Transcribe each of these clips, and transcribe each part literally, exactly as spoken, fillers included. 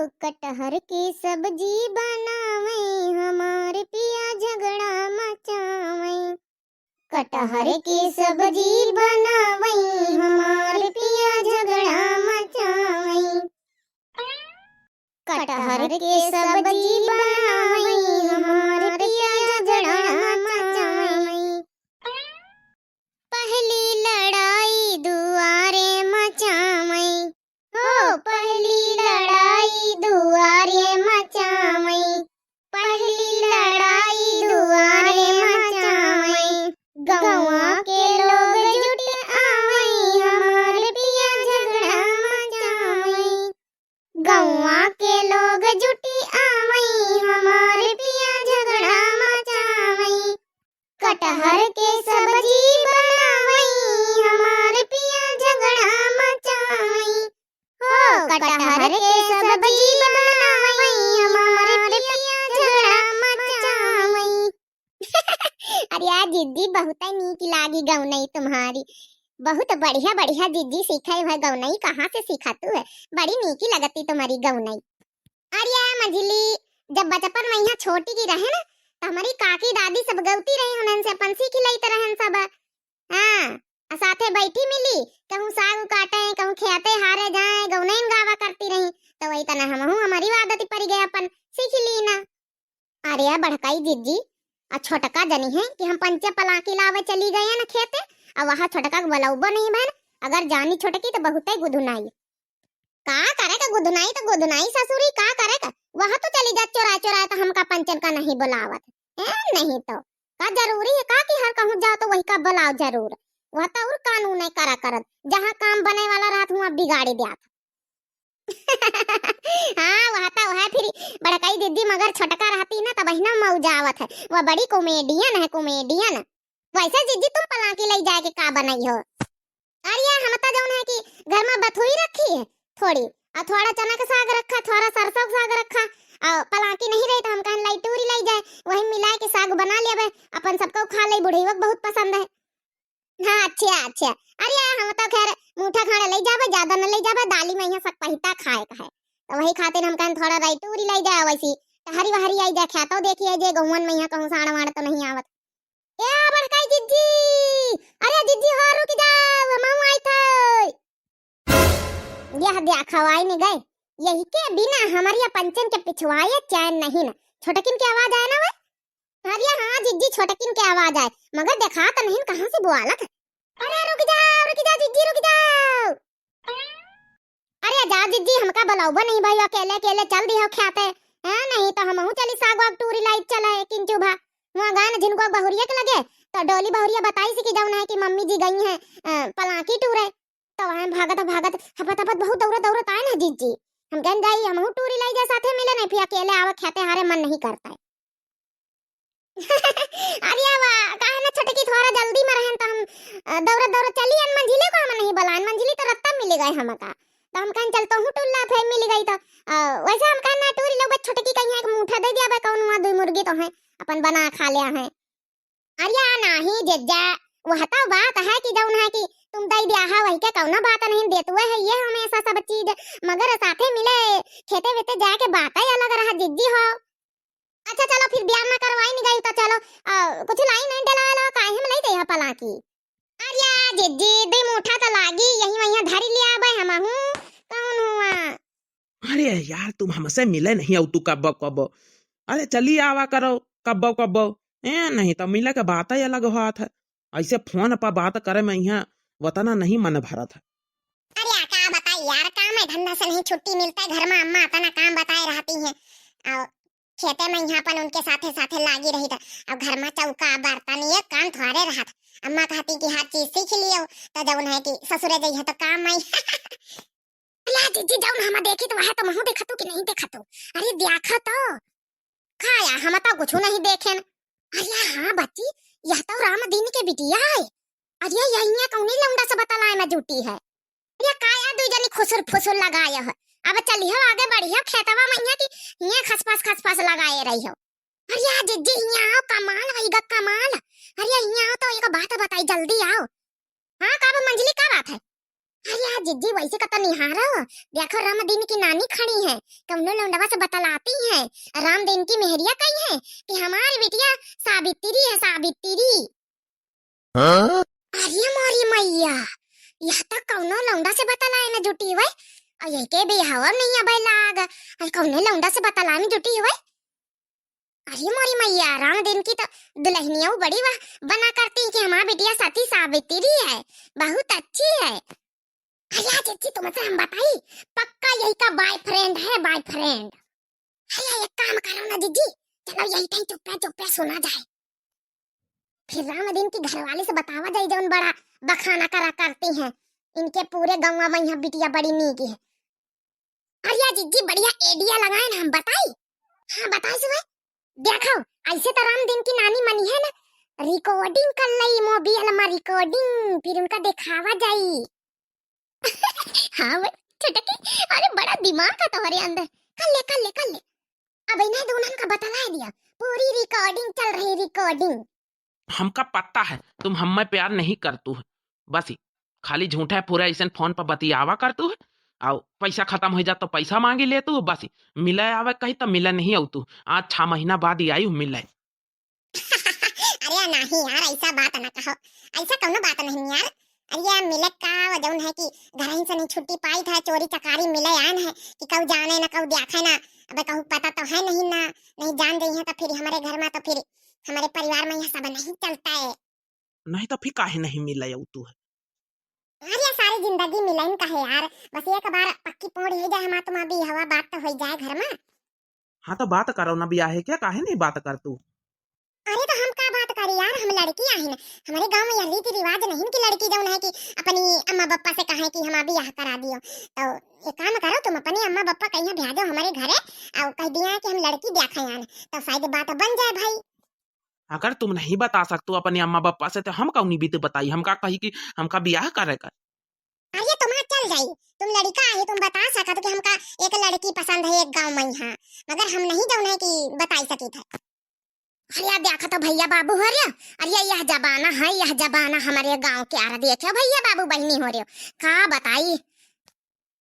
कटहर के सब्जी बनावई, हमार पिया झगड़ा मचावई। कटहर के सब्जी बनावई, हमार पिया झगड़ा मचावई। कटहर के सब्जी बनावई, हमार पिया झगड़ा मचावई। पहली लड़ाई दुआरे मचावई, हो पहली लड़ाई दुआरे मचावई, पहली लड़ाई दुआरे मचावई। गौवा के लोग जुट आवई, हमार पिया झगड़ा मचावई। गौवा के लोग जुट आवई, हमार पिया झगड़ा मचावई। कटहर के सब्जी बनावई, हमार पिया झगड़ा मचावई। हो कटहर के सब्जी बनावई, हमार पिया झगड़ा मचावई। अरे यार जिज्जी, बहुत नीक लागी गौनई तुम्हारी, बहुत बढ़िया बढ़िया जिज्जी सीखे है गौनई। कहाँ से सीखा तू है? बड़ी नीकी लगती तुम्हारी गौनई। अरे यार मझिली, जब बचपन में यहाँ छोटी की रहे ना, तो हमारी काकी दादी सब गौती रही, उन्हन से अपन सीख लेत रहन सब। हाँ, आ साथे बैठी मिली, कहूँ साग काटे, कहूँ खेते हारे जाए, गौनैन गावा करती रही, तो वही तना हमहू हमारी आदत पड़ गया, अपन सीख ली ना। अरे बड़काई जिज्जी, आ छोटका जनी है कि हम पंचे पलाकी लावे चली गए ना खेते, आ वहाँ छोटका के बुलाउबो नहीं भन। अगर जानी छोटकी तो बहुते गुदुनाई। का करे का गुदुनाई तो गुदुनाई ससुरी, का करे का? वहाँ तो चली जा चोरा चोरा, तो हमका पंचन का नहीं बुलावत है, नहीं तो का जरूरी है का कि हर कहूँ जाओ तो वही का बुलाओ जरूर। वह तो और कानून है करा करत, जहाँ काम बने वाला रहत हुआ बिगाड़ी दिया। हाँ, वह तो है फिर बड़काई दीदी, मगर छोटका रहती ना तब ना मौजा आवत है। वह बड़ी कॉमेडियन है, कॉमेडियन। वैसे जीजी तुम पलाकी ले जाए के का बनाई हो? अरे हम तो जौन है कि घर में बथुई रखी है थोड़ी, और थोड़ा चना का साग रखा, थोड़ा सरसों का साग रखा, और पलाकी नहीं रही तो हम कहन लाई टूरी ले जाए, वही मिला के साग बना लेबे, अपन सबको खा ले, बुढ़ीवा के बहुत पसंद है। हाँ, अच्छा, अच्छा। अरे, हम तो खैर मूठा खाने ले जाबे, ज्यादा न ले जाबे, दाली में यहाँ सब पहिता खाए का है। तो वही खातिर हम कहन थोड़ा राई टूरी ले जाए, वैसी टहरी वहरी आई जाए, खेतो देखी आई जाए, गहुवन में यहाँ कहूँ साड़ वाड़ तो नहीं आवत। ए, बड़काई जिज्जी, अरे जिज्जी हो, रुक जाओ, हम आई थे। यह देखो, आई नहीं गए, यही के बिना हमारी पंचन के पिछवाए चैन नहीं ना। छोटकिन की आवाज आए ना वे? अरे हाँ जिज्जी, छोटकिन के आवाज आए, मगर देखा तो नहीं कहाँ से बोआलत है। अरे रुक जाओ, रुक जाओ जिज्जी, रुक जाओ। अरे जा जिज्जी, हमका बुलाउबो नहीं भाई, अकेले अकेले चल दिहो ख्याते। हाँ, नहीं तो हमहू चली साग वाग टूरी लाई चले किंचू भा। वहाँ गान झिनको बहुरिया के लगे, तो डोली बहुरिया बताई सी कि जौन है कि मम्मी जी गई हैं, अ, पलाकी टूरे। तो वहाँ भागत भागत हपत हपत बहुत दौड़त दौड़त आए ना जिज्जी। हम कहन जाई, हमहू टूरी लाई जा साथे मिले, नहीं फिर अकेले आवे ख्याते हारे मन नहीं करता है। अरे वाह, काहे ना छोटकी थोड़ा जल्दी में रहन तो हम, अ, दौड़त दौड़त चली अन मंझिली को हम नहीं बुलान, मंझिली तो रत्ता मिल गए हमका। तो हम कहन चल तोहू टुल्ला फिर मिल गई तो, अ, वैसे हम कहन ना टूरी लोग बस छोटकी कहीं है एक मूठा दे दिया बे कौन हुआ दुई मुर्गी तो है, अपन बना खा लिया है। अरे नाही जिज्जा, वह तो बात है कि जौन है कि तुम दई दिया है वही के कौनो बात नहीं देत हुए है ये हमेशा सब चीज, मगर साथे मिले खेते वेते जाए के बात ही अलग रहा जिज्जी हो। अच्छा चलो फिर बियाह ना करवाई नहीं गई तो चलो, अ, कुछ लाई नहीं डला वाला काहे हम लाई दे पलाकी। अरे जिज्जी, दे मूठा तो लागी, यही वहीं धरी लिया बे हमहू, कौन हुआ? अरे यार, तुम हमसे मिले नहीं हो तू कब्बो कब्बो। अरे चली आवा करो कब्बो कब्बो। ए, नहीं तो मिले के बात ही अलग होत है। ऐसे फोन पर बात करे में यहाँ वतना नहीं मन भरत है। अरे आ का बताई यार, काम है धंधा से नहीं छुट्टी मिलता है, घर में अम्मा अतना काम बताए रहती हैं। और खेते में यहाँ अपन उनके साथे साथे लागी रही था। अब घर में चौका बर्तन ये काम थोड़े रहा था। अम्मा कहती कि हर चीज सीख लियो, तो जौन है कि ससुरे जइहे तो काम आई। अरे जिज्जी, जौन हम देखी तो वह तो महू देखा तू कि नहीं देखा तू? अरे देखा तो। खाया, हम तो कुछ नहीं देखेन। अरे हाँ बच्ची, यह तो राम दीन के बिटिया है। अरे यही कौनी लौंडा से बतलाए में जुटी है। अरे काया दुई जनी खुसुर फुसुर लगाए हो। अब चलिहो आगे बढ़ियो खेतवा में यहाँ की हियाँ खसफस खसफस लगाए रही हो। अरे जिज्जी हियाँ आओ, कमाल होई गा कमाल। अरे हियाँ आओ तो एक बात बताई, जल्दी आओ। हाँ का बा मंझली, का बात है? अरे यार जिज्जी, वैसे का तो निहारो, देखो रामदीन की नानी खड़ी है, कौनो लौंडवा से बतलाती है, रामदीन की मेहरिया कही है कि हमारी बिटिया सावित्री है, सावित्री। हाँ? अरे मोरी मैया, यह तो कौनो लौंडा से बतलाए न जुटी हुए, और ये के बिहाव नहीं अबे लाग, और कौनो लौंडा से बतलाए न जुटी हुए। अरे मोरी मैया, रामदीन की तो दुल्हनिया बड़ी वाह बना करती कि हमारी बिटिया सती सावित्री है, बहुत अच्छी है। अरे जिज्जी, तुमसे हम बताई, पक्का यही का बॉयफ्रेंड है, बॉयफ्रेंड। अरे एक काम करो ना जिज्जी, चलो यही कहीं चुप्पे चुप्पे सुना जाए। फिर रामदीन की घरवाली से बतावा जाए जौन बड़ा बखाना करा करती हैं, इनके पूरे गाँव में यहाँ बिटिया बड़ी नीक है। अरे जिज्जी, बढ़िया idea लगाए ना, हम बताई। हाँ बताई सुबह। देखो, ऐसे तो रामदीन की नानी मनी है ना, recording कर लई mobile में recording, फिर उनका दिखावा जाई। हाँ भाई छोटकी, अरे बड़ा दिमाग है तुम्हारे अंदर। कर ले, कर ले, कर ले। अब इन्हें दोनों का बतला दिया, पूरी recording चल रही, recording। हमका पता है तुम हम्मे प्यार नहीं करतू है, बस ही खाली झूठा है पूरा ऐसन फोन पर बतियावा करतू है, और पैसा खत्म हो जा तो पैसा मांगी लेतू है, बस ही मिले आवे कही तो मिले नहीं आऊ तू। आज छह महीना बाद ही आई हूँ मिले। अरे नहीं यार, ऐसा बात ना कहो, ऐसा कौनो बात नहीं यार। अरे मिले का, वो जौन है कि घर ही से नहीं छुट्टी पाई था, चोरी चकारी मिले आन है कि कहू जाने ना कहू देखे ना। अब कहू पता तो है नहीं ना, नहीं जान गई है तो फिर हमारे घर में तो फिर हमारे परिवार में यह सब नहीं चलता है। नहीं तो फिर काहे नहीं मिले आऊ तू है? अरे सारी जिंदगी मिलन का है यार, बस एक बार पक्की पोड़ हो जाए हमार तुम्हार बियाहवा, बात तो हो जाए घर में। हाँ तो बात करो ना, बियाहे क्या, काहे नहीं बात करतू? अरे तो हम का बात करी यार, हम लड़की आहिन, हमारे गांव में यह रीति रिवाज नहीं कि लड़की जौन है कि अपनी अम्मा बप्पा से कहे कि हमार बियाह करा दियो। तो एक काम करो, तुम अपने अम्मा बप्पा कहीं भेजो हमारे घरे, और कह दिया कि हम लड़की देखे आन, तो शायद बात बन जाए भाई। अगर तुम नहीं बता सकतू अपने अम्मा बप्पा से तो हम कौनी बीत बताई, हम का कही कि हमका बियाह करे का। अरे तुम्हार चल जाई, तुम लड़का है, तुम बता सकत कि हमका एक लड़की पसंद है एक गांव में यहाँ, मगर हम नहीं जौन है कि बताई सकित है। अरे देखो तो भैया बाबू हो रे, अरे यह जमाना है, यह जमाना हमारे गांव के आ रहा, देखो भैया बाबू बहनी हो रे, का बताई।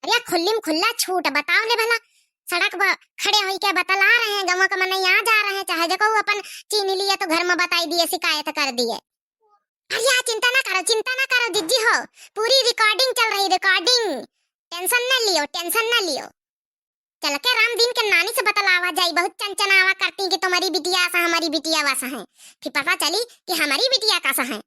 अरे खुल्ली में खुल्ला छूट, बताओ ने भला, सड़क पर खड़े होई के बतला रहे हैं, गाँव का मनई आ जा रहे हैं, चाहे जो कहू अपन चीनी लिए तो घर में बताई दिए, शिकायत कर दिए। अरे चिंता ना करो, चिंता ना करो जिज्जी हो, पूरी recording चल रही, recording, tension ना लियो, tension ना लियो। चल के रामदीन के नानी से बतलावा जाई, बहुत चनचनावा करती कि तुम्हारी बिटिया असा हमारी बिटिया वसा है, फिर पता चली कि हमारी बिटिया कसा है।